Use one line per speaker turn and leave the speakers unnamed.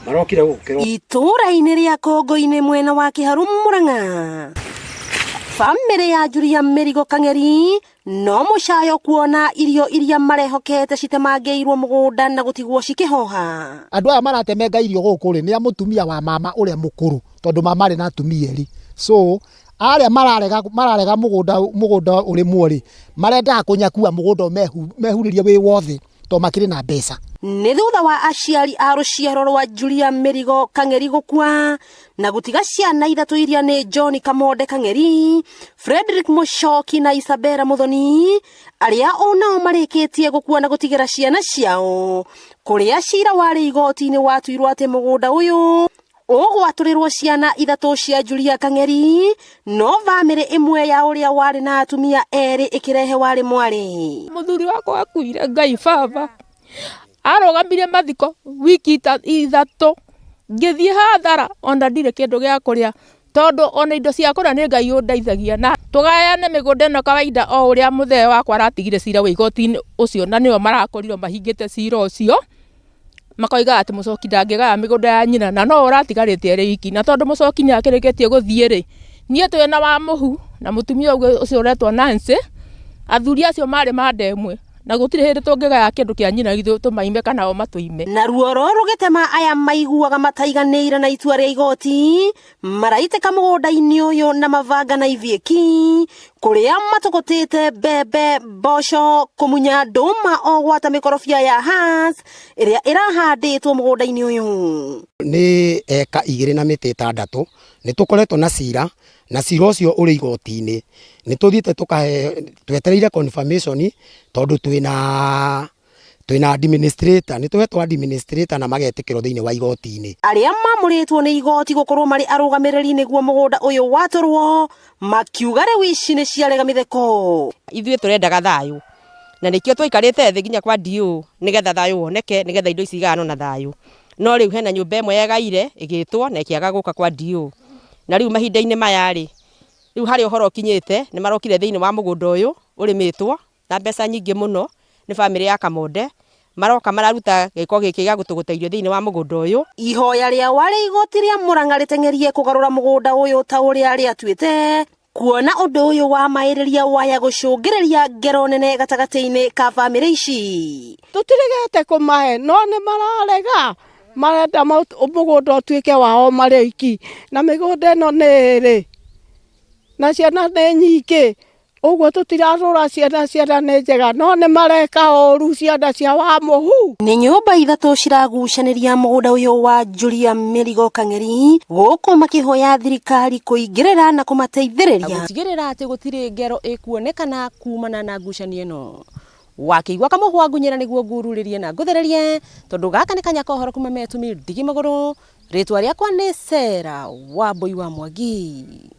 Marokire gũkĩrwo.
Itũũra-inĩ rĩa Kongo-inĩ mwena wa Kĩharũ Mũrang'a, bamĩrĩ ya Julia Mĩrigo Kang'eri no mũcayo kuona irio iria marehokete citemangĩirwo mũgũnda na gũtigwo cikĩhoha.
Andũ aya maratemenga irio gũkũ rĩ, nĩ a mũtumia wa mama ũrĩa mũkũrũ, tondũ mama arĩ na atumia erĩ. So arĩa mararega mararega mũgũnda mũgũnda ũrĩmwo rĩ, marendaga kũnyakua mũgũnda mehurĩrie wĩ wothe tondũ makĩrĩ na mbeca.
Nĩ thutha wa aciari a rũciaro rwa Julia Mĩrigo Kang'eri gũkua na gũtiga ciana ithatũ iria nĩ John Kamonde Kang'eri, Frederick Mũcoki na Isabella Mũthoni, arĩa onao marĩkĩtie gũkua na gũtigĩra ciana ciao, kũrĩa cira warĩ igoti-inĩ watuirwo atĩ mũgũnda ũyũ ũgwatũrĩrwo ciana ithatũ cia Julia Kang'eri, no bamĩrĩ ĩmwe ya ũrĩa warĩ na atumia erĩ ĩkĩrehe warĩ mwarĩ.
Mũthuri wakwa akuire Ngai baba arũgamirie mathiko wiki 3, ngĩthiĩ hathara ona ndirĩ kĩndũ gĩa kũrĩa, tondũ ona indo cia kũrĩa nĩ Ngai ũndeithagia. Na tũgayane mĩgũnda ĩno kawaida o ũrĩa mũthee wakwa aratigire cira wĩ igoti-inĩ ũcio, na nĩo marakorirwo mahingĩte cira ũcio, makoiga atĩ Mũcoki ndangĩgaya mĩgũnda ya nyina na no ũratigarĩte arĩ iki. Na tondũ Mũcoki nĩ akĩrĩkĩtie gũthiĩ rĩ, niĩ twĩ na Wamũhu na mũtumia ũcio ũretwo Nancy, athuri acio marĩ manda ĩmwe, na gũtirĩ hĩndĩ tũngĩgaya kĩndũ kĩa nyina ithuĩ tũmaime kana o matũime.
Na ruoro rũgĩtema aya maiguaga mataiganĩire na itua rĩa igoti, maraitĩka mũgũnda-inĩ ũyũ na mabanga na ibiĩki, kũrĩa matũgũtĩte mbembe, mboco, kũmunya ndũma o gwata mĩkorobia ya Hass ĩrĩa ĩrahandĩtwo mũgũnda-inĩ ũyũ.
Nĩ eka 2 na mĩtĩ 6, nĩ tũkoretwo na cira, na cira ũcio ũrĩ igoti-inĩ. Nĩ tũthiĩte tũkahe, twetereire confirmation tondũ twĩna administrator, nĩ tũhetwo administrator na magetĩkĩrwo thĩinĩ wa igoti-inĩ.
Arĩa mamũrĩtwo nĩ igoti gũkorwo marĩ arũgamĩrĩri nĩguo mũgũnda ũyũ watũrwo, makiuga rĩu ici nĩ ciarega mĩtheko.
Ithuĩ tũrendaga thayũ, na nĩkĩo twaikarĩte thĩ nginya kwa DO nĩgetha thayũ woneke, nĩgetha indo ici igayanwo na thayũ. No rĩu hena nyũmba ĩmwe yegaire ĩgĩtwo na ĩkĩaga gũka kwa DO. Na rĩu mahinda-inĩ maya rĩ, rĩu harĩa ũhoro ũkinyĩte, nĩ marokire thĩinĩ wa mũgũnda ũyũ ũrĩmĩtwo na mbeca nyingĩ mũno nĩ bamĩrĩ ya Kamonde, maroka mararuta gĩko gĩkĩ gĩa gũtũgũta irio thĩinĩ wa mũgũnda ũyũ.
Ihoya rĩa warĩ igoti rĩa Murang'a rĩteng'erie kũgarũra mũgũnda ũyũ ta ũrĩa rĩatuĩte, kuona ũndũ ũyũ wa maĩrĩria waya gũcũngĩrĩria ngero nene gatagatĩ-inĩ ka bamĩrĩ ici.
Tũtiregete kũmahe, no nĩ mararega, marenda mũgũnda ũtuĩke wao marĩ oiki, na mĩgũnda ĩno nĩ ĩrĩ, na ciana nĩ nyingĩ, ũguo tũtirarora ciana, ciana nĩ njega, no nĩ mareka ũru ciana cia Wamũhu.
Nĩ nyũmba ithatũ ciragucanĩria mũgũnda ũyũ wa Julia Mĩrigo Kang'eri, gũkũ makĩhoya thirikari kũingĩrĩra na kũmateithĩrĩria gũtigĩrĩra atĩ gũtirĩ ngero ĩkuonekana kumana na ngucanio ĩno. Wakĩigua kamũhwa ngunyĩra nĩguo ngururĩrie na ngũthererie, tondũ gaka nĩ kanya ka ũhoro kuma Metumi Ndigi Magũrũ. Rĩtwa rĩakwa nĩ Sarah Wambui wa Mwangi.